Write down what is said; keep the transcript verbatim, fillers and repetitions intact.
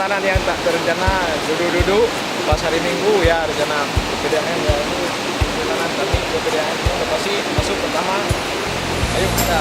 Nah, yang tak terencana duduk-duduk pas hari Minggu, ya, rencana P P D A M, ya, ini perjalanan kami ke P P D A M lokasi masuk pertama. Ayo kita.